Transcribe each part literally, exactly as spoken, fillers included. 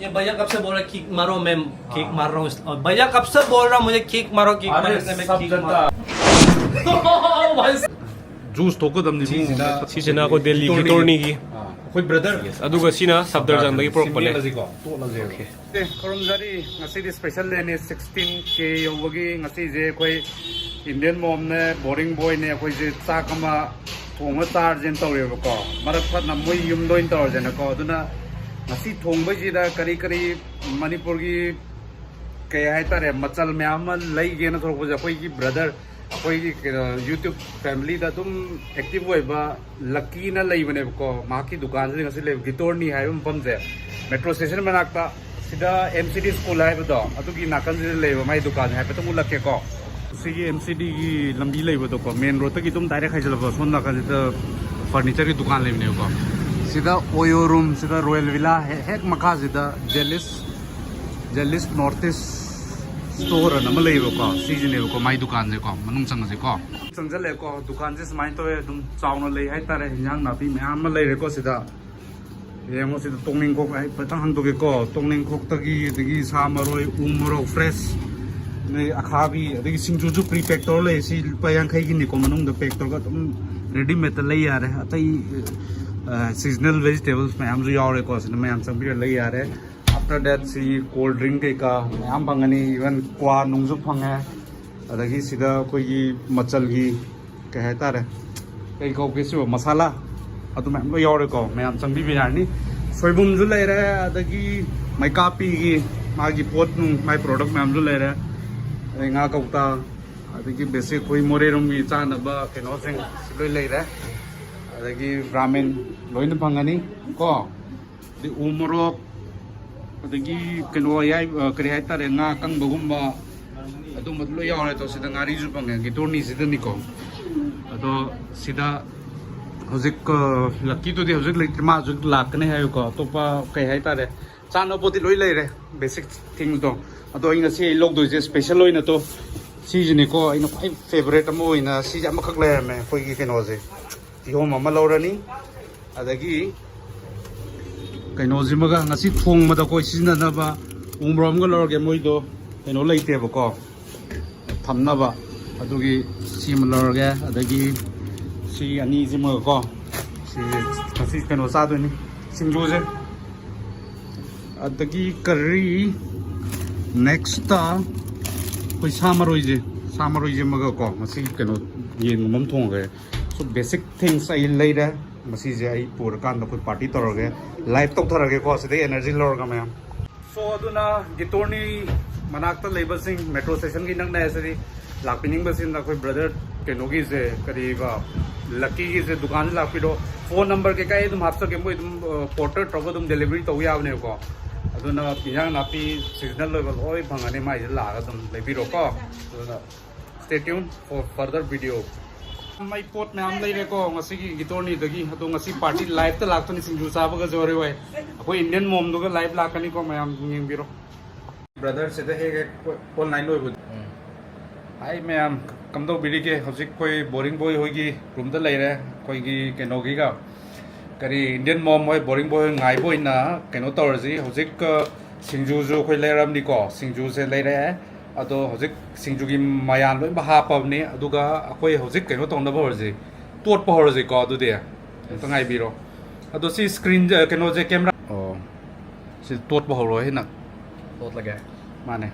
ये भैया कब से बोल रहा है किक मारो, मैं किक मार रहा हूँ। और भैया कब से बोल रहा, मुझे किक मारो, किक मारो, इसने मैं किक मारो। Juice ꯊꯣꯛꯀꯗꯕꯅꯤ ꯏꯕꯨꯡꯉꯣ꯫ ꯁꯤꯁꯤꯅ ꯑꯩꯈꯣꯏ ꯗꯦꯜꯂꯤꯒꯤ ꯒꯤꯇꯣꯔꯅꯤꯒꯤ꯫ ꯑꯩꯈꯣꯏ ꯕ꯭ꯔꯗꯔ꯫ ꯑꯗꯨꯒ ꯁꯤꯅ ꯁꯐꯗꯔꯖꯪꯗꯒꯤ ꯄꯨꯔꯛꯄꯅꯦ꯫ ꯈꯨꯔꯨꯝꯖꯔꯤ꯫ ꯉꯁꯤꯗꯤ ꯁ꯭ꯄꯦꯁꯦꯜ ꯗꯦꯅꯤ, ꯁꯤꯛꯁꯇꯤꯟ ꯀꯦ ꯌꯧꯕꯒꯤ꯫ ꯉꯁꯤꯁꯦ ꯑꯩꯈꯣꯏ ꯏꯟꯗꯤꯌꯟ ꯃꯣꯝꯅꯦ, ꯕꯣꯔꯤꯡ ꯕꯣꯏꯅꯦ, ꯑꯩꯈꯣꯏꯁꯦ ꯆꯥꯛ ꯑꯃ ꯊꯣꯡꯉ ꯆꯥꯔꯁꯦꯅ ꯇꯧꯔꯦꯕꯀꯣ꯫ ꯃꯔꯛ ꯊꯠꯅ ꯃꯣꯏ ꯌꯨꯝꯗ ꯑꯣꯏꯅ ꯇꯧꯔꯁꯦꯅꯀꯣ꯫ ꯑꯗꯨꯅ ꯉꯁꯤ ꯊꯣꯡꯕꯩꯁꯤꯗ ꯀꯔꯤ ꯀꯔꯤ ꯃꯅꯤꯄꯨꯔꯒꯤ ꯀꯩ ꯍꯥꯏꯇꯥꯔꯦ, ꯃꯆꯜ ꯃꯌꯥꯝ ꯑꯃ ꯂꯩꯒꯦꯅ ꯊꯣꯛꯂꯛꯄꯁꯦ, ꯑꯩꯈꯣꯏꯒꯤ ꯕ꯭ꯔꯗꯔ, ꯑꯩꯈꯣꯏꯒꯤ ꯀꯩꯅꯣ, ꯌꯨꯇ꯭ꯌꯨꯕ ꯐꯦꯃꯤꯂꯤꯗ ꯑꯗꯨꯝ ꯑꯦꯛꯇꯤꯚ ꯑꯣꯏꯕ ꯂꯛꯀꯤꯅ ꯂꯩꯕꯅꯦꯕꯀꯣ꯫ ꯃꯍꯥꯛꯀꯤ ꯗꯨꯀꯥꯟꯁꯤꯗ ꯉꯁꯤ ꯂꯩꯕ ꯒꯤꯇꯣꯔꯅꯤ ꯍꯥꯏꯕ ꯃꯐꯝꯁꯦ, ꯃꯦꯇ꯭ꯔꯣ ꯁ꯭ꯇꯦꯁꯟ ꯃꯅꯥꯛꯇ, ꯁꯤꯗ ꯑꯦꯝ ꯁꯤ ꯗꯤ ꯁ꯭ꯀꯨꯜ ꯍꯥꯏꯕꯗꯣ, ꯑꯗꯨꯒꯤ ꯅꯥꯀꯟꯁꯤꯗ ꯂꯩꯕ ꯃꯥꯏ ꯗꯨꯀꯥꯟꯁꯦ ꯍꯥꯏꯐꯦꯠꯇꯪ ꯎꯠꯂꯛꯀꯦꯀꯣ꯫ ꯁꯤꯒꯤ ꯑꯦꯝ ꯁꯤ ꯗꯤꯒꯤ ꯂꯝꯕꯤ ꯂꯩꯕꯗꯣꯀꯣ, ꯃꯦꯟ ꯔꯣꯗꯇꯒꯤ ꯑꯗꯨꯝ ꯗꯥꯏꯔꯦꯛ ꯍꯥꯏꯖꯤꯜꯂꯛꯄ ꯁꯣꯝ ꯅꯥꯀꯟꯁꯤꯗ ꯐꯔꯅꯤꯆꯔꯒꯤ ꯗꯨꯀꯥꯟ ꯂꯩꯕꯅꯦꯕꯀꯣ꯫ ꯁꯤꯗ ꯑꯣꯌꯣ ꯔꯨꯝ, ꯁꯤꯗ ꯔꯣꯌꯦꯜ ꯚꯤꯂꯥ ꯍꯦꯛ, ꯍꯦꯛ ꯃꯈꯥꯁꯤꯗ ꯖꯦꯂꯤꯁ, ꯖꯦꯂꯤꯁ ꯅꯣꯔꯠ ꯏꯁ ꯁ꯭ꯇꯣꯔ ꯑꯅ ꯑꯃ ꯂꯩꯌꯦꯕꯀꯣ꯫ ꯁꯤꯁꯤꯅꯦꯕꯀꯣ ꯃꯥꯏ ꯗꯨꯀꯥꯟꯁꯦꯀꯣ, ꯃꯅꯨꯡ ꯆꯪꯉꯁꯤꯀꯣ꯫ ꯆꯪꯁꯤꯜꯂꯛꯑꯦꯀꯣ꯫ ꯗꯨꯀꯥꯟꯁꯦ ꯁꯨꯃꯥꯏꯅ ꯇꯧꯋꯦ, ꯑꯗꯨꯝ ꯆꯥꯎꯅ ꯂꯩ ꯍꯥꯏꯇꯥꯔꯦ꯫ ꯏꯟꯖꯥꯡ ꯅꯥꯄꯤ ꯃꯌꯥꯝ ꯑꯃ ꯂꯩꯔꯦꯀꯣ ꯁꯤꯗ꯫ ꯌꯦꯡꯉꯣ ꯁꯤꯗ ꯇꯣꯡꯅꯤꯡꯈꯣꯛ ꯍꯥꯏꯐꯦꯠꯇꯪ ꯍꯥꯡꯗꯣꯛꯀꯦꯀꯣ꯫ ꯇꯣꯡꯅꯤꯡꯈꯣꯛꯇꯒꯤ, ꯑꯗꯒꯤ ꯁꯥ ꯃꯔꯣꯏ, ꯎ ꯃꯣꯔꯣꯛ ꯐ꯭ꯔꯦꯁ, ꯑꯗꯩ ꯑꯈꯥꯕꯤ, ꯑꯗꯒꯤ ꯁꯤꯡꯖꯨꯁꯨ ꯄ꯭ꯔꯤ ꯄꯦꯛ ꯇꯧꯔ ꯂꯩ꯫ ꯁꯤ ꯂꯨꯄꯥ ꯌꯥꯡꯈꯩꯒꯤꯅꯤꯀꯣ, ꯃꯅꯨꯡꯗ ꯄꯦꯛ ꯇꯧꯔꯒ ꯑꯗꯨꯝ ꯔꯦꯗꯤꯃꯦꯗꯇ ꯂꯩ ꯌꯥꯔꯦ꯫ ꯑꯇꯩ ꯁꯤꯖꯅꯦꯜ ꯚꯦꯖꯤꯇꯦꯕꯜꯁ ꯃꯌꯥꯝꯁꯨ ꯌꯥꯎꯔꯦꯀꯣ꯫ ꯁꯤꯗ ꯃꯌꯥꯝ ꯆꯪꯕꯤꯔ ꯂꯩ ꯌꯥꯔꯦ꯫ After that ꯁꯤ ꯀꯣꯜ ꯗ꯭ꯔꯤꯡ ꯀꯩꯀꯥ ꯃꯌꯥꯝ ꯐꯪꯒꯅꯤ, ꯏꯚꯟ ꯀ꯭ꯋꯥ ꯅꯨꯡꯁꯨ ꯐꯪꯉꯦ꯫ ꯑꯗꯒꯤ ꯁꯤꯗ ꯑꯩꯈꯣꯏꯒꯤ ꯃꯆꯜꯒꯤ ꯀꯩ ꯍꯥꯏꯇꯥꯔꯦ, ꯀꯩ ꯀꯧꯒꯦ ꯁꯤꯕꯣ, ꯃꯁꯥꯂꯥ, ꯑꯗꯨ ꯃꯌꯥꯝ ꯂꯣꯏ ꯌꯥꯎꯔꯦꯀꯣ꯫ ꯃꯌꯥꯝ ꯆꯪꯕꯤꯕ ꯌꯥꯔꯅꯤ꯫ ꯁꯣꯏꯕꯨꯝꯁꯨ ꯂꯩꯔꯦ, ꯑꯗꯒꯤ ꯃꯩꯀꯥꯞꯄꯤꯒꯤ ꯃꯥꯒꯤ ꯄꯣꯠ ꯅꯨꯡ, ꯃꯥꯏ ꯄ꯭ꯔꯣꯗꯛ ꯃꯌꯥꯝꯁꯨ ꯂꯩꯔꯦ꯫ ꯑꯗꯩ ꯉꯥ ꯀꯧꯇꯥ, ꯑꯗꯒꯤ ꯕꯦꯁꯤꯛ ꯑꯩꯈꯣꯏ ꯃꯣꯔꯦꯔꯣꯝꯒꯤ ꯆꯥꯅꯕ ꯀꯩꯅꯣꯁꯤꯡ ꯁꯤ ꯂꯣꯏ ꯂꯩꯔꯦ꯫ ꯑꯗꯒꯤ ꯔꯥꯃꯦꯟ ꯂꯣꯏꯅ ꯐꯪꯒꯅꯤ ꯀꯣ꯫ ꯑꯗꯩ ꯎ ꯃꯣꯔꯣꯛ, ꯑꯗꯒꯤ ꯀꯩꯅꯣ ꯑꯌꯥꯏ-, ꯑ, ꯀꯔꯤ ꯍꯥꯏꯇꯥꯔꯦ, ꯉꯥ ꯑꯀꯪꯕꯒꯨꯝꯕ, ꯑꯗꯨꯝꯕꯗꯨ ꯂꯣꯏ ꯌꯥꯎꯔꯦ꯫ ꯑꯗꯣ ꯁꯤꯗ ꯉꯥꯔꯤꯁꯨ ꯐꯪꯉꯦ, ꯒꯤꯇꯣꯔꯅꯤꯁꯤꯗꯅꯤꯀꯣ꯫ ꯑꯗꯣ ꯁꯤꯗ ꯍꯧꯖꯤꯛ, ꯑ, ꯂꯛꯀꯤꯗꯨꯗꯤ ꯍꯧꯖꯤꯛ ꯂꯩꯇ꯭ꯔꯤ, ꯃꯥ ꯍꯧꯖꯤꯛ ꯂꯥꯛꯀꯅꯤ ꯍꯥꯏꯌꯨꯀꯣ꯫ ꯑꯇꯣꯞꯄ ꯀꯩ ꯍꯥꯏꯇꯥꯔꯦ, ꯆꯥꯅꯕ ꯄꯣꯠꯇꯤ ꯂꯣꯏ ꯂꯩꯔꯦ, ꯕꯦꯁꯤꯛ ꯊꯤꯡꯁꯇꯣ꯫ ꯑꯗꯣ ꯑꯩ ꯉꯁꯤ ꯑꯩ ꯂꯧꯗꯣꯏꯁꯦ ꯁ꯭ꯄꯦꯁꯦꯜ ꯑꯣꯏꯅ ꯇꯣ ꯁꯤꯁꯤꯅꯤꯀꯣ꯫ ꯑꯩꯅ ꯈ꯭ꯋꯥꯏ ꯐꯦꯚꯔꯦꯠ ꯑꯃ ꯑꯣꯏꯅ ꯁꯤꯁꯦ ꯑꯃꯈꯛ ꯂꯩꯔꯝꯃꯦ, ꯑꯩꯈꯣꯏꯒꯤ ꯀꯩꯅꯣꯁꯦ꯫ ꯀꯤꯍꯣꯝ ꯑꯃ ꯂꯧꯔꯅꯤ, ꯑꯗꯒꯤ ꯀꯩꯅꯣꯁꯤꯃꯒ ꯉꯁꯤ ꯊꯣꯡꯕꯗ ꯑꯩꯈꯣꯏ ꯁꯤꯖꯤꯟꯅꯅꯕ ꯎ ꯃꯣꯔꯣꯛ ꯑꯃꯒ ꯂꯧꯔꯒꯦ꯫ ꯃꯣꯏꯗꯣ ꯀꯩꯅꯣ ꯂꯩꯇꯦꯕꯀꯣ, ꯊꯝꯅꯕ, ꯑꯗꯨꯒꯤ ꯁꯤꯃ ꯂꯧꯔꯒꯦ꯫ ꯑꯗꯒꯤ ꯁꯤ ꯑꯅꯤꯁꯤꯃꯒꯀꯣ, ꯁꯤ ꯉꯁꯤ ꯀꯩꯅꯣ ꯆꯥꯗꯣꯏꯅꯤ, ꯁꯤꯡꯖꯨꯁꯦ꯫ ꯑꯗꯒꯤ ꯀꯔꯤ, ꯅꯦꯛꯁꯇ ꯑꯩꯈꯣꯏ ꯁꯥ ꯃꯔꯣꯏꯁꯦ, ꯁꯥ ꯃꯔꯣꯏꯁꯦ ꯑꯃꯒꯀꯣ, ꯉꯁꯤ ꯀꯩꯅꯣ ꯌꯦꯟꯒꯨꯝꯕ ꯑꯃ ꯊꯣꯡꯉꯒꯦ꯫ So basic things ꯑꯩ ꯂꯩꯔꯦ꯫ ꯃꯁꯤꯁꯦ ꯑꯩ ꯄꯨꯔꯀꯥꯟꯗ ꯑꯩꯈꯣꯏ ꯄꯥꯔꯇꯤ ꯇꯧꯔꯒꯦ, ꯂꯥꯏꯚ ꯇꯧꯊꯔꯒꯦꯀꯣ, ꯁꯤꯗꯩ ꯑꯦꯅꯔꯖꯤ ꯂꯧꯔꯒ ꯃꯌꯥꯝ꯫ So ꯑꯗꯨꯅ ꯒꯤꯇꯣꯔꯅꯤ ꯃꯅꯥꯛꯇ ꯂꯩꯕꯁꯤꯡ, ꯃꯦꯇ꯭ꯔꯣ ꯁ꯭ꯇꯦꯁꯟꯒꯤ ꯅꯛꯅ ꯑꯁꯤꯗꯤ ꯂꯥꯛꯄꯤꯅꯤꯡꯕꯁꯤꯡꯅ ꯑꯩꯈꯣꯏ ꯕ꯭ꯔꯗꯔ ꯀꯩꯅꯣꯒꯤꯁꯦ, ꯀꯔꯤꯕ, ꯂꯛꯀꯤꯒꯤꯁꯦ ꯗꯨꯀꯥꯟꯗ ꯂꯥꯛꯄꯤꯔꯣ꯫ ꯐꯣꯟ ꯅꯝꯕꯔ ꯀꯩꯀꯥ ꯑꯩ ꯑꯗꯨꯝ ꯍꯥꯞꯆꯒꯦ, ꯃꯣꯏ ꯑꯗꯨꯝ ꯄꯣꯔꯇꯔ ꯇꯧꯔꯒ ꯑꯗꯨꯝ ꯗꯦꯂꯤꯚꯔꯤ ꯇꯧꯕ ꯌꯥꯕꯅꯦꯕꯀꯣ꯫ ꯑꯗꯨꯅ ꯏꯟꯖꯥꯡ ꯅꯥꯄꯤ ꯁꯤꯖꯅꯦꯜ ꯑꯣꯏꯕ ꯂꯣꯏ ꯐꯪꯒꯅꯤ ꯃꯥꯏꯁꯤꯗ ꯂꯥꯛꯑꯒ ꯑꯗꯨꯝ ꯂꯩꯕꯤꯔꯣꯀꯣ꯫ ꯑꯗꯨꯅ stay tuned for further video꯫ ꯃꯩ ꯄꯣꯠ ꯃꯌꯥꯝ ꯂꯩꯔꯦꯀꯣ ꯉꯁꯤꯒꯤ ꯒꯤꯇꯣꯔꯅꯤꯗꯒꯤ꯫ ꯑꯗꯣ ꯉꯁꯤ ꯄꯥꯔꯇꯤ ꯂꯥꯏꯐꯇ ꯂꯥꯛꯇꯣꯏꯅꯤ, ꯁꯤꯡꯖꯨ ꯆꯥꯕꯒꯁꯨ ꯍꯣꯔꯦ ꯍꯣꯏ꯫ ꯑꯩꯈꯣꯏ ꯏꯟꯗꯤꯌꯟ ꯃꯣꯝꯗꯨꯒ ꯂꯥꯏꯐ ꯂꯥꯛꯀꯅꯤꯀꯣ, ꯃꯌꯥꯝ ꯌꯦꯡꯕꯤꯔꯣ꯫ ꯕ꯭ꯔꯗꯔ ꯁꯤꯗ ꯍꯦꯛ ꯍꯦꯛ ꯑꯣꯟꯂꯥꯏꯟ ꯑꯣꯏꯕꯗꯣ꯫ ꯎꯝ꯫ ꯍꯥꯏ ꯃꯌꯥꯝ, ꯀꯝꯗꯧꯕꯤꯔꯤꯒꯦ? ꯍꯧꯖꯤꯛ ꯑꯩꯈꯣꯏ ꯕꯣꯔꯤꯡ ꯕꯣꯏ ꯍꯣꯏꯒꯤ ꯔꯨꯝꯗ ꯂꯩꯔꯦ, ꯑꯩꯈꯣꯏꯒꯤ ꯀꯩꯅꯣꯒꯤꯒ, ꯀꯔꯤ, ꯏꯟꯗꯤꯌꯟ ꯃꯣꯝ ꯍꯣꯏ, ꯕꯣꯔꯤꯡ ꯕꯣꯏ ꯍꯣꯏ ꯉꯥꯏꯕ ꯑꯣꯏꯅ ꯀꯩꯅꯣ ꯇꯧꯔꯁꯤ꯫ ꯍꯧꯖꯤꯛ, ꯑ, ꯁꯤꯡꯖꯨꯁꯨ ꯑꯩꯈꯣꯏ ꯂꯩꯔꯝꯅꯤꯀꯣ, ꯁꯤꯡꯖꯨꯁꯦ ꯂꯩꯔꯛꯑꯦ꯫ ꯑꯗꯣ ꯍꯧꯖꯤꯛ ꯁꯤꯡꯖꯨꯒꯤ ꯃꯌꯥꯟ ꯂꯣꯏꯅꯃꯛ ꯍꯥꯞꯄꯕꯅꯤ꯫ ꯑꯗꯨꯒ ꯑꯩꯈꯣꯏ ꯍꯧꯖꯤꯛ ꯀꯩꯅꯣ ꯇꯧꯅꯕ ꯍꯧꯔꯁꯤ, ꯇꯣꯠꯄ ꯍꯧꯔꯁꯤꯀꯣ꯫ ꯑꯗꯨꯗꯤ ꯑꯝꯇ ꯉꯥꯏꯕꯤꯔꯣ꯫ ꯑꯗꯣ ꯁꯤ ꯁ꯭ꯀ꯭ꯔꯤꯟ, ꯀꯩꯅꯣꯁꯦ, ꯀꯦꯃꯦꯔꯥ, ꯑꯣ, ꯁꯤ ꯇꯣꯠꯄ ꯍꯧꯔꯣ ꯍꯦꯟꯅ꯫ ꯇꯣꯠꯂꯒꯦ꯫ ꯃꯥꯅꯦ꯫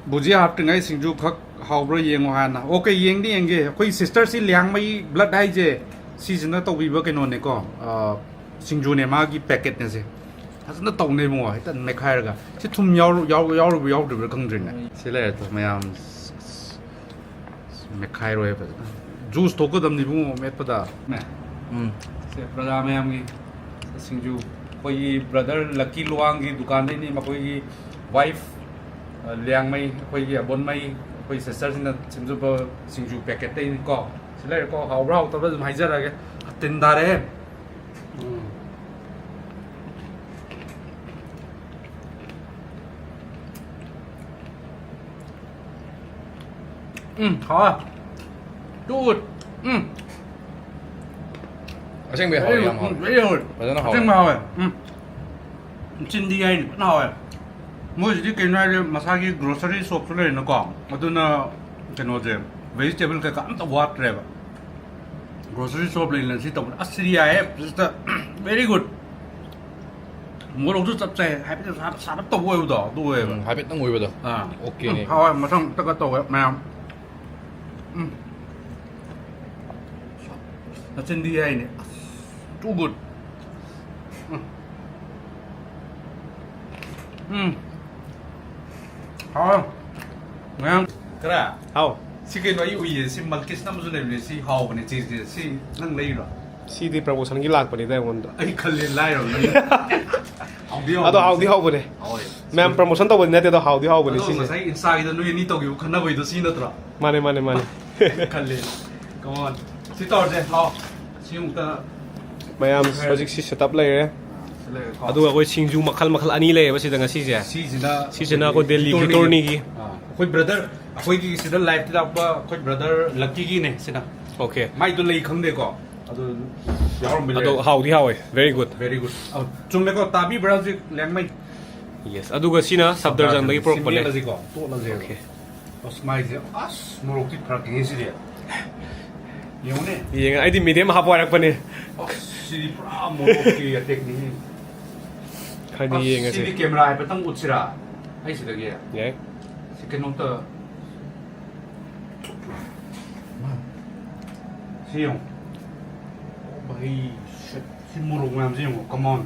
ꯕꯨꯖꯤꯌꯥ ꯍꯥꯞꯇ꯭ꯔꯤꯉꯩ ꯁꯤꯡꯖꯨ ꯈꯛ ꯍꯥꯎꯕ꯭ꯔꯥ ꯌꯦꯡꯉꯣ ꯍꯥꯟꯅ꯫ ꯑꯣꯀꯦ, ꯌꯦꯡꯗꯤ ꯌꯦꯡꯒꯦ꯫ ꯑꯩꯈꯣꯏ ꯁꯤꯁꯇꯔꯁꯤ ꯂꯤꯌꯥꯡꯃꯩ ꯕ꯭ꯂꯠ ꯍꯥꯏꯁꯦ ꯁꯤꯁꯤꯅ ꯇꯧꯕꯤꯕ ꯀꯩꯅꯣꯅꯦꯀꯣ, ꯑ, ꯁꯤꯡꯖꯨꯅꯦ, ꯃꯥꯒꯤ ꯄꯦꯀꯦꯠꯅꯦ ꯁꯦ꯫ ꯐꯖꯅ ꯇꯧꯅꯦ ꯏꯕꯨꯡꯉꯣ, ꯍꯦꯛꯇ ꯃꯦꯠꯈꯥꯏꯔꯒ꯫ ꯁꯤ ꯊꯨꯝ ꯌꯥꯎꯔ-, ꯌꯥꯎ-, ꯌꯥꯎꯔꯤꯕ꯭ꯔꯥ ꯌꯥꯎꯗ꯭ꯔꯤꯕ꯭ꯔꯥ ꯈꯪꯗ꯭ꯔꯤꯅꯦ꯫ ꯁꯤ ꯂꯩꯔꯦ ꯇꯣ, ꯃꯌꯥꯝ꯫ ꯃꯦꯠꯈꯥꯏꯔꯣꯏ ꯐꯖꯅ꯫ ꯖꯨꯁ ꯊꯣꯛꯀꯗꯕꯅꯤ ꯏꯕꯨꯡꯉꯣ ꯃꯦꯠꯄꯗ꯫ ꯃꯦ꯫ ꯎꯝ꯫ ꯁꯦ ꯄ꯭ꯔꯖꯥ ꯃꯌꯥꯝꯒꯤ ꯁꯤꯡꯖꯨ, ꯑꯩꯈꯣꯏꯒꯤ ꯕ꯭ꯔꯗꯔ ꯂꯛꯀꯤ ꯂꯨꯋꯥꯡꯒꯤ ꯗꯨꯀꯥꯟꯗꯩꯅꯤ, ꯃꯈꯣꯏꯒꯤ ꯋꯥꯏꯐ, ꯑ, ꯂꯤꯌꯥꯡꯃꯩ, ꯑꯩꯈꯣꯏꯒꯤ ꯑꯕꯣꯟꯃꯩ, ꯑꯩꯈꯣꯏ ꯁꯤꯁꯇꯔꯁꯤꯡꯅ ꯁꯦꯝꯖꯕ ꯁꯤꯡꯖꯨ ꯄꯦꯀꯦꯠꯇꯩꯅꯤꯀꯣ꯫ ꯁꯤ ꯂꯩꯔꯦꯀꯣ, ꯍꯥꯎꯕ꯭ꯔꯥ ꯍꯥꯎꯇꯕ꯭ꯔꯥ ꯑꯗꯨꯝ ꯍꯥꯏꯖꯔꯛꯑꯒꯦ꯫ ꯇꯤꯟ ꯇꯥꯔꯦꯍꯦ꯫ ꯎꯝ꯫ ꯎꯝ, ꯍꯥꯎꯋꯦ꯫ Too good. ꯎꯝ꯫ ꯑꯁꯦꯡꯕꯩ ꯍꯥꯎꯋꯦ, ꯌꯥꯝ ꯍꯥꯎꯋꯦ꯫ ꯎꯝ, very good. ꯐꯖꯅ ꯍꯥꯎꯋꯦ꯫ ꯑꯁꯦꯡꯕ ꯍꯥꯎꯋꯦ꯫ ꯎꯝ꯫ ꯆꯤꯟꯗꯤ ꯍꯥꯏꯅꯤ, ꯐꯖꯅ ꯍꯥꯎꯋꯦ꯫ ꯃꯣꯏꯁꯤꯗꯤ ꯀꯩꯅꯣ ꯍꯥꯏꯔꯗꯤ ꯃꯁꯥꯒꯤ grocery shopꯁꯨ ꯂꯩꯔꯦꯅꯀꯣ, ꯑꯗꯨꯅ ꯀꯩꯅꯣꯁꯦ, vegetable ꯀꯩꯀꯥ ꯑꯝꯇ ꯋꯥꯠꯇ꯭ꯔꯦꯕ꯫ Grocery shop ꯂꯩꯅ ꯁꯤ ꯇꯧꯕꯅꯦ꯫ ꯑꯁ, ꯁꯤꯗꯤ ꯌꯥꯏꯍꯦ, sister, very good꯫ ꯃꯣꯔꯣꯛꯁꯨ ꯆꯞ ꯆꯥꯏ, ꯍꯥꯏꯐꯦꯠ ꯁꯥꯔꯞ, ꯁꯥꯔꯞ ꯇꯧꯕ ꯑꯣꯏꯕꯗꯣ, ꯑꯗꯨ ꯑꯣꯏꯌꯦꯕ꯫ ꯎꯝ, ꯍꯥꯏꯐꯦꯠꯇꯪ ꯑꯣꯏꯕꯗꯣ꯫ ꯑꯥ꯫ Okay ꯅꯦ꯫ ꯎꯝ, ꯍꯥꯎꯋꯦ, ꯃꯊꯪ ꯑꯝꯇꯒ ꯇꯧꯋꯦ ꯃꯌꯥꯝ꯫ ꯎꯝ꯫ ꯅꯆꯤꯟꯗꯤ ꯍꯥꯏꯅꯦ꯫ ꯑꯁ, too good꯫ ꯎꯝ꯫ ꯎꯝ꯫ ꯍꯥꯎꯋꯦ꯫ ꯃꯌꯥꯝ꯫ ꯈꯔ꯫ ꯍꯥꯎ꯫ ꯁꯤ ꯀꯩꯅꯣ ꯑꯩ ꯎꯏꯌꯦ꯫ ꯁꯤ ꯃꯜꯀꯤꯁꯅ ꯑꯃꯁꯨ ꯂꯩꯕꯅꯦ꯫ ꯁꯤ ꯍꯥꯎꯕꯅꯦ꯫ ꯆꯦ, ꯆꯦ, ꯁꯤ ꯅꯪ ꯂꯩꯔꯤꯔꯣ? ꯁꯤꯗꯤ promotionꯒꯤ ꯂꯥꯛꯄꯅꯤꯗ ꯑꯩꯉꯣꯟꯗ꯫ ꯑꯩ ꯈꯜꯂꯦ ꯂꯥꯏꯔꯕ ꯅꯪ꯫ ꯍꯥꯎꯗꯤ ꯍꯥꯎꯕꯅꯦ꯫ ꯑꯗꯣ ꯍꯥꯎꯗꯤ ꯍꯥꯎꯕꯅꯦ꯫ ꯍꯥꯎꯋꯦ꯫ ꯃꯌꯥꯝ promotion ꯇꯧꯕꯗꯤ ꯅꯠꯇꯦ, ꯑꯗꯣ ꯍꯥꯎꯗꯤ ꯍꯥꯎꯕꯅꯦ ꯑꯗꯣ ꯁꯤꯁꯦ꯫ ꯉꯁꯥꯏ Instaꯒꯤꯗ ꯅꯣꯏ ꯑꯅꯤ ꯇꯧꯈꯤꯕ ꯈꯟꯅꯕꯩꯗꯣ ꯁꯤ ꯅꯠꯇ꯭ꯔꯣ? ꯃꯥꯅꯦ, ꯃꯥꯅꯦ, ꯃꯥꯅꯦ꯫ ꯈꯜꯂꯦ꯫ Come on꯫ ꯁꯤ ꯇꯧꯔꯁꯦ, ꯂꯥꯛꯑꯣ꯫ ꯁꯤ ꯑꯃꯨꯛꯇ꯫ ꯃꯌꯥꯝ ꯍꯧꯖꯤꯛꯁꯤ setup ꯂꯩꯔꯦ꯫ ꯁꯤ ꯂꯩꯔꯦꯀꯣ꯫ ꯑꯗꯨꯒ ꯑꯩꯈꯣꯏ ꯁꯤꯡꯖꯨ ꯃꯈꯜ ꯃꯈꯜ ꯑꯅꯤ ꯂꯩꯌꯦꯕ ꯁꯤꯗ ꯉꯁꯤꯁꯦ꯫ ꯁꯤꯁꯤꯅ ꯁꯤꯁꯤꯅ ꯑꯩꯈꯣꯏ ꯗꯦꯜꯂꯤꯒꯤ ꯒꯤꯇꯣꯔꯅꯤꯒꯤ꯫ ꯒꯤꯇꯣꯔꯅꯤꯒꯤ꯫ ꯑꯥ, ꯑꯩꯈꯣꯏ brother, ꯑꯩꯈꯣꯏꯒꯤ ꯁꯤꯗ liveꯇ ꯂꯥꯛꯄ ꯑꯩꯈꯣꯏ brother ꯂꯛꯀꯤꯒꯤꯅꯦ ꯁꯤꯅ꯫ Okay꯫ ꯃꯥꯏꯗꯣ ꯂꯩ ꯈꯪꯗꯦꯀꯣ꯫ ꯑꯗꯨ ꯌꯥꯎꯔꯝꯕ ꯑꯗꯣ ꯌꯥꯏ꯫ ꯍꯥꯎꯗꯤ ꯍꯥꯎꯋꯦ꯫ Very good꯫ Very good꯫ ꯑ, ꯆꯨꯝꯃꯦꯀꯣ? ꯇꯥꯕꯤꯕ꯭ꯔꯥ ꯍꯧꯖꯤꯛ ꯂꯦꯡꯃꯩ? Yes꯫ ꯑꯗꯨꯒ ꯁꯤꯅ ꯁꯐꯗꯔꯖꯪꯗꯒꯤ ꯁꯤ ꯄꯨꯔꯛꯄꯅꯦ꯫ ꯃꯦꯠꯂꯁꯤꯀꯣ, ꯇꯣꯠꯂꯁꯦꯕ꯫ Okay꯫ ꯑꯁ, ꯃꯥꯏꯁꯦ, ꯑꯁ, ꯃꯣꯔꯣꯛꯇꯤ ꯐꯔꯛꯀꯅꯤ ꯁꯤꯗꯤ꯫ ꯌꯦꯡꯉꯨꯅꯦ꯫ ꯌꯦꯡꯉ-, ꯑꯩꯗꯤ medium ꯍꯥꯞꯄ ꯍꯥꯏꯔꯛꯄꯅꯦ꯫ ꯑꯁ, ꯁꯤꯗꯤ ꯄꯨꯔꯥ ꯃꯣꯔꯣꯛꯀꯤ attackꯅꯤꯍꯦ꯫ ꯈꯔꯗꯤ ꯑꯁ, ꯌꯦꯡꯉꯁꯦ꯫ ꯁꯤꯗꯤ camera ꯍꯥꯏꯐꯦꯠꯇꯪ ꯎꯠꯁꯤꯔꯥ? ꯑꯩ ꯁꯤꯗꯒꯤ꯫ ꯌꯥꯏ꯫ ꯁꯤ ꯀꯩꯅꯣꯝꯇ꯫ ꯁꯤ ꯌꯦꯡꯉꯨ꯫ ꯃꯍꯤ, shit꯫ ꯁꯤ ꯃꯣꯔꯣꯛ ꯃꯌꯥꯝꯁꯤ ꯌꯦꯡꯉꯨ, come on꯫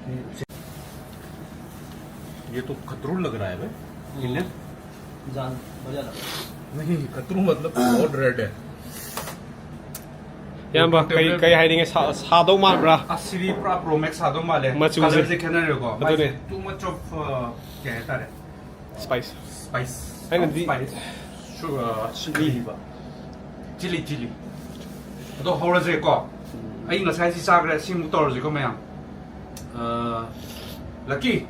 ꯁꯤ, ꯁꯤ꯫ ये तो खतरू लग रहा है भाई। इन्हें जान, मजा लगा। नहीं, खतरू मतलब बहुत red है। ꯏꯌꯥꯝꯕ, ꯀꯩ, ꯀꯩ ꯍꯥꯏꯅꯤꯡꯉꯦ? ꯁꯥ-, ꯁꯥꯗꯧ ꯃꯥꯟꯕ꯭ꯔꯥ? ꯑꯁ, ꯁꯤꯗꯤ ꯄꯨꯔꯥ Pro Max ꯁꯥꯗꯧ ꯃꯥꯜꯂꯦ꯫ ꯃꯆꯨꯁꯦ꯫ Colourꯁꯦ ꯈꯦꯠꯅꯔꯦꯀꯣ꯫ ꯑꯗꯨꯅꯦ꯫ ꯃꯥꯏꯁꯦ too much of, uh, ꯀꯩ ꯍꯥꯏꯇꯥꯔꯦ? Spice꯫ Spice꯫ ꯑꯩꯅꯗꯤ spice꯫ ꯁꯨ-, ꯑ, chilli꯫ Chilli, chilli꯫ ꯑꯗꯣ ꯍꯧꯔꯁꯦꯀꯣ꯫ ꯑꯩ ꯉꯁꯥꯏ ꯁꯤ ꯆꯥꯈ꯭ꯔꯦ, ꯁꯤꯃꯨꯛ ꯇꯧꯔꯁꯤꯀꯣ ꯃꯌꯥꯝ꯫ ꯑ, ꯂꯛꯀꯤ꯫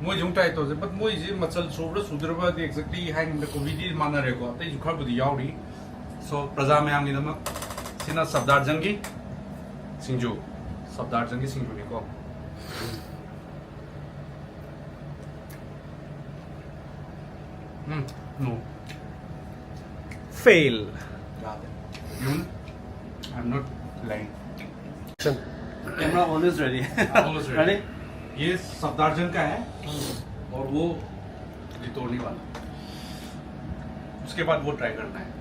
ꯃꯣꯏꯁꯦ ꯑꯃꯨꯛ try ꯇꯧꯁꯦ꯫ But ꯃꯣꯏꯁꯦ ꯃꯆꯜ ꯁꯨꯕ꯭ꯔꯥ ꯁꯨꯗ꯭ꯔꯕꯗꯤ exactly ꯍꯥꯏ ꯉꯝꯗꯦ꯫ ꯀꯣꯕꯤꯗꯤ ꯃꯥꯟꯅꯔꯦꯀꯣ, ꯑꯇꯩꯁꯨ ꯈꯔꯕꯨꯗꯤ ꯌꯥꯎꯔꯤ꯫ So, ꯄ꯭ꯔꯖꯥ ꯃꯌꯥꯝꯒꯤꯗꯃꯛ ꯁꯤꯅ ꯁꯐꯗꯥꯔꯖꯪꯒꯤ ꯁꯤꯡꯖꯨ꯫ ꯁꯐꯗꯥꯔꯖꯪꯒꯤ ꯁꯤꯡꯖꯨꯅꯤꯀꯣ꯫ ꯎꯝ, no꯫ Fail. ꯌꯥꯗꯦ꯫ ꯌꯨꯝ, I'm not lying. Camera always ready. Always ready. Ready? ये सफदरजंग का है और वो लितोनी वाला। उसके बाद वो ट्राई करना है।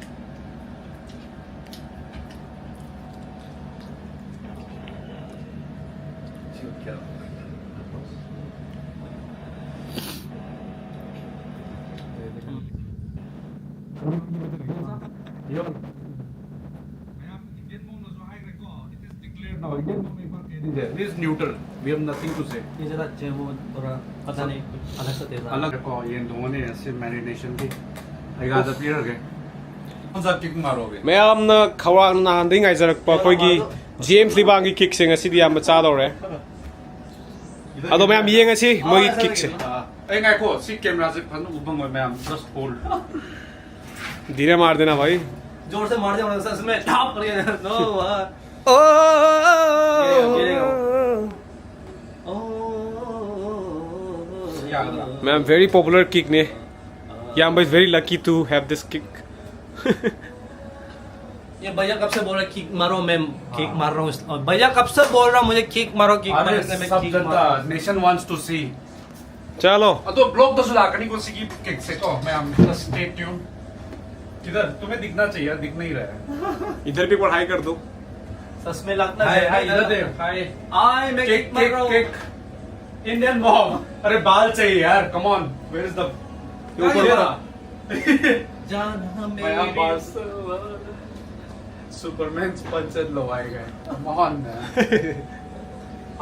It is neutral. We have nothing to say. ये ज़्यादा अच्छे हैं, वो थोड़ा पता नहीं, कुछ अलग सा टेस्ट आ रहा है। अलग को ये दोनों ने ऐसे मैरिनेशन की। ꯑꯩ ꯄꯤꯔꯒꯦ꯫ ꯀꯣꯟ ꯁꯥ ꯀꯤꯛ ꯃꯥꯔꯣꯒꯦ? ꯃꯌꯥꯝꯅ ꯈꯧꯔꯥꯡꯅ ꯅꯍꯥꯟꯗꯒꯤ ꯉꯥꯏꯖꯔꯛꯄ ꯑꯩꯈꯣꯏꯒꯤ ꯖꯦꯝꯁ ꯂꯤꯕꯥꯡꯒꯤ ꯀꯤꯛꯁꯦ ꯉꯁꯤꯗꯤ ꯌꯥꯝꯅ ꯆꯥꯗꯧꯔꯦ꯫ ꯑꯗꯣ ꯃꯌꯥꯝ ꯌꯦꯡꯉꯁꯤ ꯃꯣꯏꯒꯤ ꯀꯤꯛꯁꯦ꯫ ꯑꯩ ꯉꯥꯏꯈꯣ, ꯁꯤ ꯀꯦꯃꯦꯔꯥꯁꯦ ꯐꯖꯅ ꯎꯕ ꯐꯪꯉꯣꯏ ꯃꯌꯥꯝ꯫ Just hold. धीरे मार देना भाई। जोर से मार दे, वरना सच में ठाप करके। No, वाह। गिरेगा, गिरेगा। क्या लग रहा? मैं very popular किक ने। Yamba is very lucky to have this kick। ये भैया कब से बोल रहा है किक मारो, मैं किक मार रहा हूँ। और भैया कब से बोल रहा, मुझे किक मारो, किक मारो, इसलिए मैं सब किक जनता, मार रहा हूँ। Nation wants to see। चलो। ꯑꯗꯣ ꯕ꯭ꯂꯣꯛꯇꯁꯨ ꯂꯥꯛꯀꯅꯤꯀꯣ ꯁꯤꯒꯤ ꯀꯤꯛꯁꯦꯀꯣ ꯃꯌꯥꯝ꯫ Just stay tuned। किधर? तुम्हें दिखना चाहिए, दिख नहीं रहा है। इधर भी एक बार हाय कर दो। सच में लगता है, हाय, हाय, इधर दे, हाय। हाय, मैं किक, किक मार रहा हूँ। किक। Indian mom. अरे बाल चाहिए यार, come on। Where is the, ये ऊपर वाला। जान हमें मया भी बाल से। सुपरमैन स्पंज लो आएगा। Come on।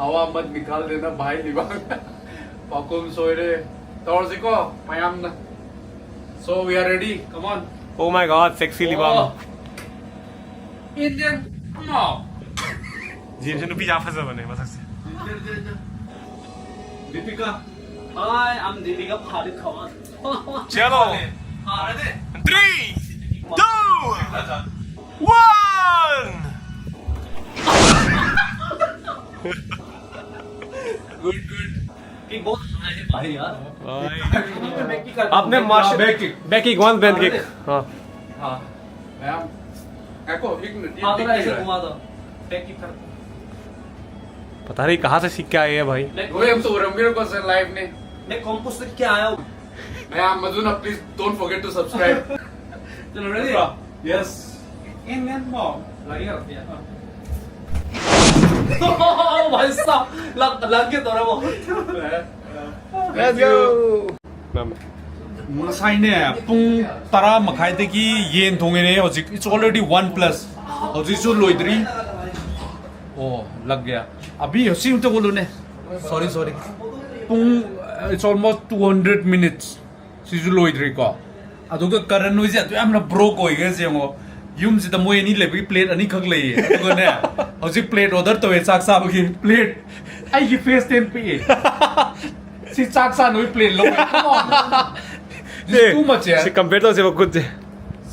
हवा मत निकाल देना भाई, दिमाग। पाकुम सोए रे। तौर से को, मयाम ना। So we are ready। Come on। Oh my God, sexy Libang. Indian, come on। James ꯅꯨꯄꯤ ꯌꯥꯝ ꯐꯖꯕꯅꯦ ꯃꯁꯛꯁꯦ꯫ दीपिका। Hi, I'm Deepika Padukone. चलो। हाँ, ready? Three, two, one। Good, good. ये बहुत हाई है भाई यार। भाई। आपने martial, back kick. Back kick, one back kick. हाँ। हाँ। मैम, देखो, एक मिनट, ये हाँ, दिख थोड़ा नहीं ऐसे रहा है। घुमा दो। बैक किक कर। पता नहीं कहाँ से सीख के आए हैं भाई। मैं रोए हम तो रमवीर को सर लाइव ने। मैं कॉम्पोज से क्या आया हूँ? मैं आप मजूना, please don't forget to subscribe। चलो, रेडी? यस। ꯏꯟꯗꯤꯌꯟ ꯕꯣꯝ ꯂꯩꯌꯦ꯫ ꯚꯥꯏ ꯁꯥꯕ, ꯂꯥꯛ-, ꯂꯥꯛꯀꯦ ꯇꯧꯔꯕꯣ? Let's go. ꯃꯦꯝ꯫ ꯉꯁꯥꯏꯅꯦ, ꯄꯨꯡ ꯇꯔꯥ ꯃꯈꯥꯏꯗꯒꯤ ꯌꯦꯟ ꯊꯣꯡꯉꯤꯅꯦ꯫ ꯍꯧꯖꯤꯛ it's already one plus꯫ ꯍꯧꯖꯤꯛꯁꯨ ꯂꯣꯏꯗ꯭ꯔꯤ꯫ ꯑꯣ, ꯂꯥꯛ ꯒꯌꯥ꯫ ꯑꯕꯤ, ꯁꯤ ꯑꯝꯇ ꯎꯠꯂꯨꯅꯦ꯫ Sorry, sorry꯫ ꯄꯨꯡ, it's almost two hundred minutes꯫ ꯁꯤꯁꯨ ꯂꯣꯏꯗ꯭ꯔꯤꯀꯣ꯫ ꯑꯗꯨꯒ ꯀꯔꯟ ꯍꯣꯏꯁꯦ ꯑꯗꯨ ꯌꯥꯝꯅ ꯕ꯭ꯔꯣꯛ ꯑꯣꯏꯈ꯭ꯔꯦꯁꯦ ꯌꯦꯡꯉꯣ꯫ ꯌꯨꯝꯁꯤꯗ ꯃꯣꯏ ꯑꯅꯤ ꯂꯩꯕꯒꯤ ꯄ꯭ꯂꯦꯠ ꯑꯅꯤꯈꯛ ꯂꯩꯌꯦ꯫ ꯑꯗꯨꯒꯅꯦ, ꯍꯧꯖꯤꯛ ꯄ꯭ꯂꯦꯠ ꯑꯣꯔꯗꯔ ꯇꯧꯋꯦ, ꯆꯥꯛ ꯆꯥꯕꯒꯤ ꯄ꯭ꯂꯦꯠ ꯑꯩꯒꯤ ꯐꯦꯁ ꯇꯦꯟ ꯄꯤꯛꯑꯦ꯫ ꯁꯤ ꯆꯥꯛ ꯆꯥꯅꯕꯒꯤ ꯄ꯭ꯂꯦꯠ ꯂꯧꯋꯦ꯫ Come on. This is too much, ꯁꯤ ꯌꯥꯔ꯫ ꯀꯝꯄꯤꯌꯔ ꯇꯧꯁꯦꯕ ꯈꯨꯠꯁꯦ꯫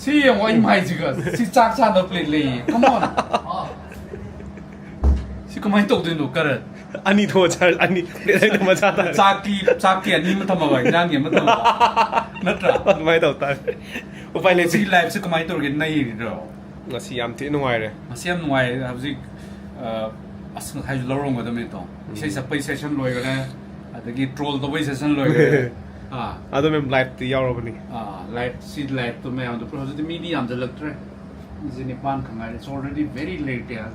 ꯁꯤ ꯌꯦꯡꯉꯣ, ꯑꯩ ꯃꯥꯏꯁꯤꯒ꯫ ꯁꯤ ꯆꯥꯛ ꯆꯥꯅꯕ ꯄ꯭ꯂꯦꯠ ꯂꯩꯌꯦ꯫ Come on. ꯁꯤ ꯀꯃꯥꯏꯅ ꯇꯧꯗꯣꯏꯅꯣ, ꯀꯔꯟ? ꯑꯅꯤ ꯊꯣꯛꯑ ꯆꯥꯔ, ꯑꯅꯤ, ꯄ꯭ꯂꯦꯠ ꯑꯅꯤ ꯊꯣꯛꯑ ꯆꯥ ꯇꯥꯔꯦ꯫ ꯆꯥꯛꯀꯤ, ꯆꯥꯛꯀꯤ ꯑꯅꯤ ꯑꯃ ꯊꯝꯃꯕ, ꯏꯟꯖꯥꯡꯒꯤ ꯑꯃ ꯊꯝꯃꯕ꯫ ꯅꯠꯇ꯭ꯔꯥ? ꯑꯗꯨꯃꯥꯏꯅ ꯇꯧ ꯇꯥꯔꯦ꯫ ꯎꯄꯥꯏ ꯂꯩꯇꯦ꯫ ꯁꯤ ꯂꯥꯏꯐꯁꯦ ꯀꯃꯥꯏꯅ ꯇꯧꯔꯒꯦ? ꯅꯩꯔꯤꯔꯣ? ꯉꯁꯤ ꯌꯥꯝ ꯊꯤ ꯅꯨꯡꯉꯥꯏꯔꯦ꯫ ꯉꯁꯤ ꯌꯥꯝ ꯅꯨꯡꯉꯥꯏꯔꯦ꯫ ꯍꯧꯖꯤꯛ, ꯑ, ꯑꯁ, ꯉꯁꯥꯏꯁꯨ ꯂꯧꯔꯝꯒꯗꯕꯅꯤ ꯇꯣ꯫ ꯏꯁꯩ ꯎꯝ꯫ ꯁꯛꯄꯩ ꯁꯦꯁꯟ ꯂꯣꯏꯈ꯭ꯔꯦ, ꯑꯗꯒꯤ ꯇ꯭ꯔꯣꯜ ꯇꯧꯕꯩ ꯁꯦꯁꯟ ꯂꯣꯏꯈ꯭ꯔꯦ꯫ ꯑꯥ꯫ ꯑꯗꯣ ꯃꯦꯝ ꯂꯥꯏꯐꯇꯤ ꯌꯥꯎꯔꯕꯅꯤ꯫ ꯑꯥ, ꯂꯥꯏꯐ, ꯁꯤ ꯂꯥꯏꯐꯇꯣ ꯃꯌꯥꯝꯗꯣ ꯄꯨꯂꯞ ꯍꯧꯖꯤꯛꯇꯤ ꯃꯤꯗꯤ ꯌꯥꯝꯖꯜꯂꯛꯇ꯭ꯔꯦ꯫ ꯃꯤꯁꯦ ꯅꯤꯄꯥꯟ ꯈꯛ ꯉꯥꯏꯔꯦ꯫ It's already very late, ꯌꯥꯔ꯫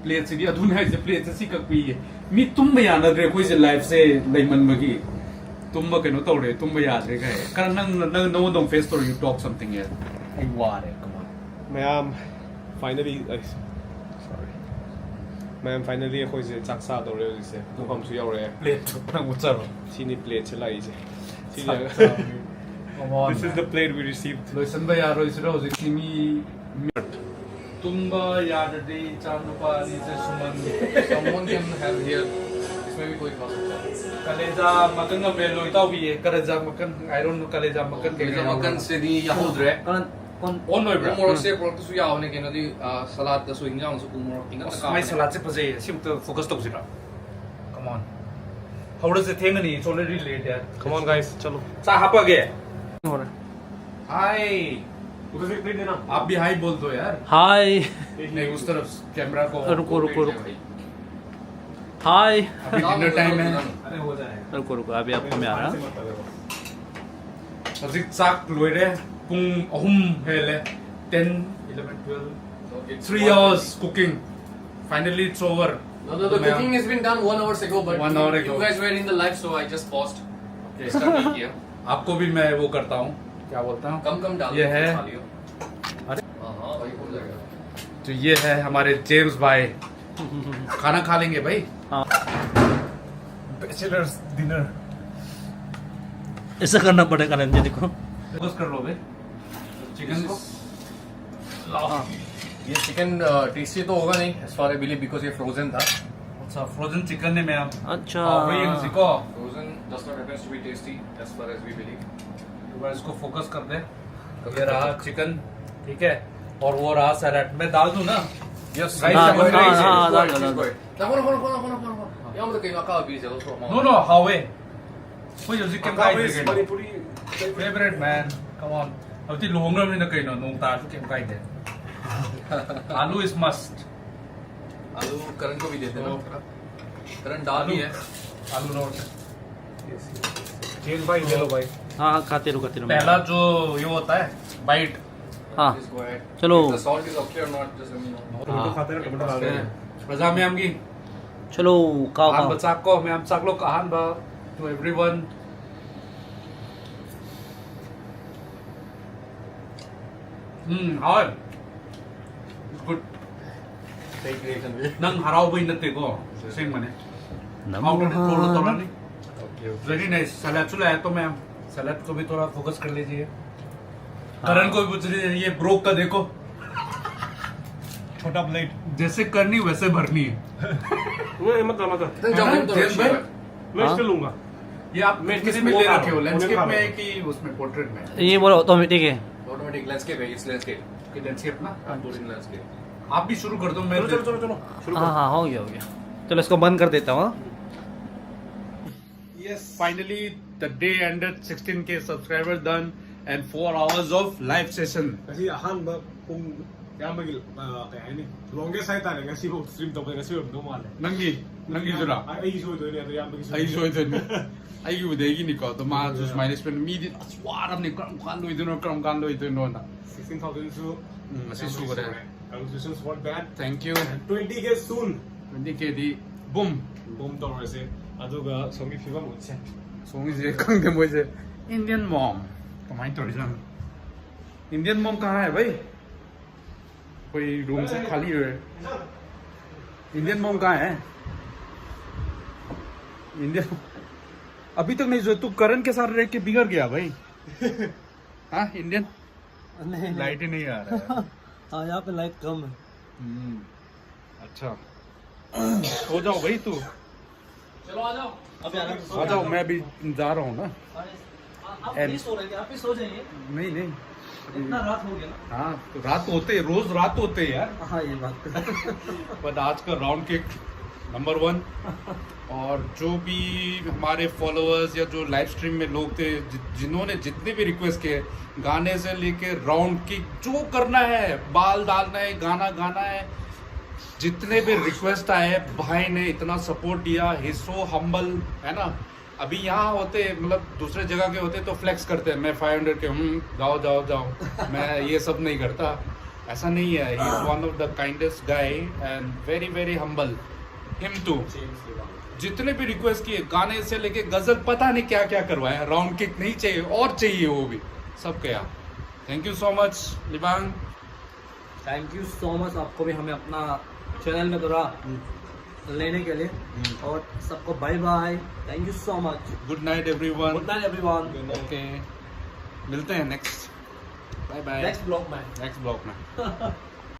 ꯄ꯭ꯂꯦꯠꯁꯤꯗꯤ ꯑꯗꯨꯅꯦ ꯍꯥꯏꯁꯦ, ꯄ꯭ꯂꯦꯠꯁꯦ ꯁꯤ ꯈꯛ ꯄꯤꯌꯦ꯫ ꯃꯤ ꯇꯨꯝꯕ ꯌꯥꯅꯗ꯭ꯔꯦ ꯑꯩꯈꯣꯏꯁꯦ, ꯂꯥꯏꯐꯁꯦ ꯂꯩꯃꯟꯕꯒꯤ꯫ ꯇꯨꯝꯕ ꯀꯩꯅꯣ ꯇꯧꯔꯦ, ꯇꯨꯝꯕ ꯌꯥꯗ꯭ꯔꯦ ꯀꯥꯏ꯫ ꯀꯔꯟ, ꯅꯪ, ꯅꯪ, ꯅꯉꯣꯟꯗ ꯑꯃꯨꯛ ꯐꯦꯁ ꯇꯧꯔꯦ, you talk something else꯫ ꯑꯩ ꯋꯥꯔꯦ, come on꯫ ꯃꯌꯥꯝ, finally, ꯑꯩ, sorry꯫ ꯃꯌꯥꯝ, finally ꯑꯩꯈꯣꯏꯁꯦ ꯆꯥꯛ ꯆꯥꯗꯧꯔꯦ ꯍꯧꯖꯤꯛꯁꯦ꯫ ꯄꯨꯡꯐꯝꯁꯨ ꯌꯧꯔꯛꯑꯦ꯫ ꯄ꯭ꯂꯦꯠꯇꯣ ꯅꯪ ꯎꯠꯆꯔꯣ꯫ ꯁꯤꯅꯤ ꯄ꯭ꯂꯦꯠꯁꯦ ꯂꯥꯛꯏꯁꯦ꯫ ꯁꯤꯁꯦ ꯆꯥꯛ ꯆꯥꯕꯒꯤ꯫ Come on, this is man꯫ The plate we received꯫ ꯂꯣꯏꯁꯟꯕ ꯌꯥꯔꯣꯏꯁꯤꯔꯣ ꯍꯧꯖꯤꯛꯇꯤ ꯃꯤ, ꯃꯤ ꯇꯨꯝꯕ ꯌꯥꯗ꯭ꯔꯗꯤ ꯏꯆꯥ ꯅꯨꯄꯥ ꯑꯅꯤꯁꯦ ꯁꯨꯃꯟ꯫ Someone can help here꯫ इसमें भी कोई खा सकता है। ꯀꯂꯦꯖꯥ ꯃꯀꯟ ꯉꯝꯃꯦ ꯂꯣꯏ ꯇꯥꯎꯕꯤꯌꯦ꯫ ꯀꯂꯦꯖꯥ ꯃꯀꯟ, I don't know, ꯀꯂꯦꯖꯥ ꯃꯀꯟ ꯀꯩ ꯀꯂꯦꯖꯥ ꯀꯩꯅꯣ꯫ ꯃꯀꯟꯁꯤꯗꯤ ꯌꯥꯍꯧꯗ꯭ꯔꯦ꯫ ꯀꯔꯟ, ꯑꯣꯟ ꯑꯣꯏꯕ꯭ꯔꯥ? ꯎ ꯃꯣꯔꯣꯛꯁꯦ ꯄꯨꯔꯛꯇꯁꯨ ꯌꯥꯎꯕꯅꯦ, ꯀꯩꯅꯣꯗꯤ, ꯑ, ꯁꯂꯥꯗꯇꯁꯨ ꯏꯟꯖꯥꯡꯁꯨ ꯎ ꯃꯣꯔꯣꯛ ꯏꯪꯉꯛꯇ ꯑꯁ, ꯃꯥꯏ ꯀꯥꯞꯄꯅꯦ꯫ ꯁꯂꯥꯗꯁꯦ ꯐꯖꯩꯌꯦ, ꯁꯤꯃꯇ focus ꯇꯧꯁꯤꯔꯥ? Come on. ꯍꯧꯔꯁꯦ, ꯊꯦꯡꯉꯅꯤ, it's already late, यार. Come on, guys, चलो. चा हापा गए. हो रहा है. हाय. उधर से plate देना. आप भी हाय बोल दो, यार. हाय. नहीं, उस तरफ कैमरा को रुको, रुको, रुको. भाई. हाय. अभी dinner time है. अरे, हो जाएगा. रुको, रुको, अभी आपको मैं आ रहा. ꯍꯧꯖꯤꯛ ꯆꯥꯛ ꯂꯣꯏꯔꯦ, ꯄꯨꯡ ꯑꯍꯨꯝ ꯍꯦꯜꯂꯦ. Ten, eleven, twelve, three hours cooking. Finally, it's over. No, no, the cooking has been done one hours ago, but one hour ago. You guys were in the live, so I just paused. Okay. Start नहीं किया. आपको भी मैं वो करता हूँ, क्या बोलता हूँ? कम कम डालो, ये है. खा लियो. अरे. हाँ, हाँ, भाई, हो जाएगा. तो ये है हमारे जेम्स भाई, खाना खा लेंगे भाई. हाँ. Bachelor's dinner. ऐसा करना पड़ेगा रंजन को. Focus कर लो भाई. चिकन को. हाँ. ये चिकन टेस्टी तो होगा नहीं, as far I believe, because ये फ्रोजन था. अच्छा, फ्रोजन चिकन है, मैं आप. अच्छा. हाँ, वही है उसी को. Frozen does not happens to be tasty, as far as we believe. एक बार इसको फोकस कर दे. ये रहा चिकन, ठीक है, और वो रहा सैलड. मैं डाल दूं ना? यस. हाँ, हाँ, हाँ, डाल दो, डाल दो. नको नको नको नको नको नको. या मतलब कहीं का भी चलो. नो नो, ꯍꯥꯎꯋꯦ. ꯑꯩꯈꯣꯏ ꯍꯧꯖꯤꯛ ꯀꯩꯝ ꯀꯥꯏꯗ꯭ꯔꯦ ꯀꯩꯅꯣ. ꯃꯅꯤꯄꯨꯔꯤ ꯐꯦꯕꯔꯦꯠ ꯃꯦꯟ. Come on. ꯍꯧꯖꯤꯛꯇꯤ ꯂꯨꯍꯣꯡꯈ꯭ꯔꯕꯅꯤꯅ ꯀꯩꯅꯣ, ꯅꯣꯡ ꯇꯥꯔꯁꯨ ꯀꯩꯝ ꯀꯥꯏꯗꯦ. आलू is must. आलू करण को भी दे देना थोड़ा. करण डाल ही है. आलू नोट. चेन भाई, ले लो भाई. हाँ, हाँ, खाते रहो, खाते रहो. पहला जो ये होता है, बाइट. हाँ. चलो. The salt is okay or not, just let me know. Tomato खाते हैं, टमाटो डाल रहे हैं. प्रजा मैम की. चलो, खाओ, खाओ. ꯑꯍꯥꯟꯕ ꯆꯥꯛꯀꯣ, ꯃꯌꯥꯝ ꯆꯥꯛꯂꯣ, ꯑꯍꯥꯟꯕ. To everyone. ꯎꯝ, ꯍꯥꯎꯋꯦ. Good. ꯅꯪ ꯍꯔꯥꯎꯕꯩ ꯅꯠꯇꯦꯀꯣ, ꯑꯁꯦꯡꯕꯅꯦ. ꯅꯪ ꯍꯥꯎꯇ꯭ꯔꯗꯤ ꯇ꯭ꯔꯣꯜ ꯇꯧꯔꯛꯑꯅꯤ. Very nice. सलाद चुला है तो मैम, सलाद को भी थोड़ा फोकस कर लीजिए. करण को भी पूछ लीजिए, ये ब्रोक का देखो. छोटा प्लेट. जैसे करनी वैसे भरनी है. नहीं, मत, मत. मैं इससे लूंगा. ये आप किस में ले रखे हो, लैंडस्केप में कि उसमें, पोर्ट्रेट में? ये बोला ऑटोमेटिक है. एक लैंडस्केप है, इस लैंडस्केप, ये लैंडस्केप ना, बोरिंग लैंडस्केप। आप भी शुरू कर दो। मैं चलो चलो चलो चलो शुरू हाँ हाँ हो गया हो गया। चलो इसको बंद कर देता हूँ हाँ। Yes, finally the day ended. Sixteen K subscribers done and four hours of live session. ꯉꯁꯤ ꯑꯍꯥꯟꯕ ꯄꯨꯡ ꯑꯌꯥꯝꯕꯒꯤ ꯀꯩ ꯍꯥꯏꯅꯤ, ꯂꯣꯡꯒꯦꯁ ꯍꯥꯏꯇꯥꯔꯦ꯫ ꯉꯁꯤꯐꯥꯎ ꯁ꯭ꯇ꯭ꯔꯤꯝ ꯇꯧꯕꯗ ꯉꯁꯤ ꯑꯣꯏꯔꯝꯗꯧ ꯃꯥꯜꯂꯦ꯫ ꯅꯪꯒꯤ ꯅꯪꯒꯤꯗꯨꯔꯥ? ꯑꯩꯒꯤꯁꯨ ꯑꯣꯏꯗꯣꯏꯅꯦ ꯑꯗꯣ, ꯏꯌꯥꯝꯕꯒꯤꯁꯨ ꯑꯩꯒꯤꯁꯨ ꯑꯣꯏꯗꯣꯏꯅꯦ꯫ ꯑꯩꯒꯤꯕꯨꯗꯤ ꯑꯩꯒꯤꯅꯤꯀꯣ꯫ ꯑꯗꯣ ꯃꯥꯁꯨ ꯁꯨꯃꯥꯏꯅ ꯁ꯭ꯄꯦꯟ, ꯃꯤꯗꯤ ꯑꯁ ꯋꯥꯔꯕꯅꯤ, ꯀꯔꯝ ꯀꯥꯟ ꯂꯣꯏꯗꯣꯏꯅꯣ, ꯀꯔꯝ ꯀꯥꯟ ꯂꯣꯏꯗꯣꯏꯅꯣꯅ꯫ ꯁꯤꯛꯁꯇꯤꯟ ꯊꯥꯎꯖꯟꯁꯨ ꯎꯝ, ꯑꯁꯤ ꯁꯨꯈ꯭ꯔꯦ꯫ Congratulations for that. Thank you. Twenty K soon. Twenty K D boom boom ꯇꯧꯔꯁꯦ꯫ ꯑꯗꯨꯒ ꯁꯣꯝꯒꯤ ꯐꯤꯕꯝ ꯎꯠꯁꯦ꯫ ꯁꯣꯝꯒꯤꯁꯦ ꯈꯪꯗꯦ ꯃꯣꯏꯁꯦ꯫ Indian mom ꯀꯃꯥꯏꯅ ꯇꯧꯔꯤꯖꯥꯠꯅꯣ? Indian mom कहाँ है भाई? कोई रूम से खाली है। Indian mom कहाँ है? Indian अभी तक नहीं सोया। तू करण के साथ रह के बिगड़ गया भाई। हाँ इंडियन नहीं लाइट ही नहीं आ रहा है। हाँ यहाँ पे लाइट कम है। हम्म, अच्छा। सो जाओ भाई तू। चलो आ जाओ। अभी आ रहा आ जाओ, मैं भी जा रहा हूँ ना। आप भी सो रहे थे, आप भी सो जाइए। नहीं नहीं। इतना रात हो गया ना। हाँ तो रात होते हैं, रोज रात होते हैं यार। हाँ ये बात तो बट आज का राउंड किक नंबर वन। और जो भी हमारे फॉलोअर्स या जो लाइव स्ट्रीम में लोग थे, जि, जिन्होंने जितने भी रिक्वेस्ट किए, गाने से लेके राउंड किक, जो करना है, बाल डालना है, गाना गाना है, जितने भी रिक्वेस्ट आए, भाई ने इतना सपोर्ट दिया। He so humble, है ना। अभी यहाँ होते, मतलब दूसरे जगह के होते तो फ्लेक्स करते हैं, मैं फ़ाइव हंड्रेड के हूँ, जाओ जाओ जाओ। मैं ये सब नहीं करता, ऐसा नहीं है। He is one of the kindest guy and very very humble. Him too. जितने भी रिक्वेस्ट किए, गाने से लेके गजल, पता नहीं क्या क्या करवाया, राउंड किक नहीं चाहिए और चाहिए वो भी, सब किया। Thank you so much Libang. Thank you so much आपको भी हमें अपना चैनल में थोड़ा लेने के लिए। और सबको bye bye. Thank you so much. Good night everyone. Good night everyone. Okay, मिलते हैं next. Bye bye. Next blog में। नेक्स्ट ब्लॉग में।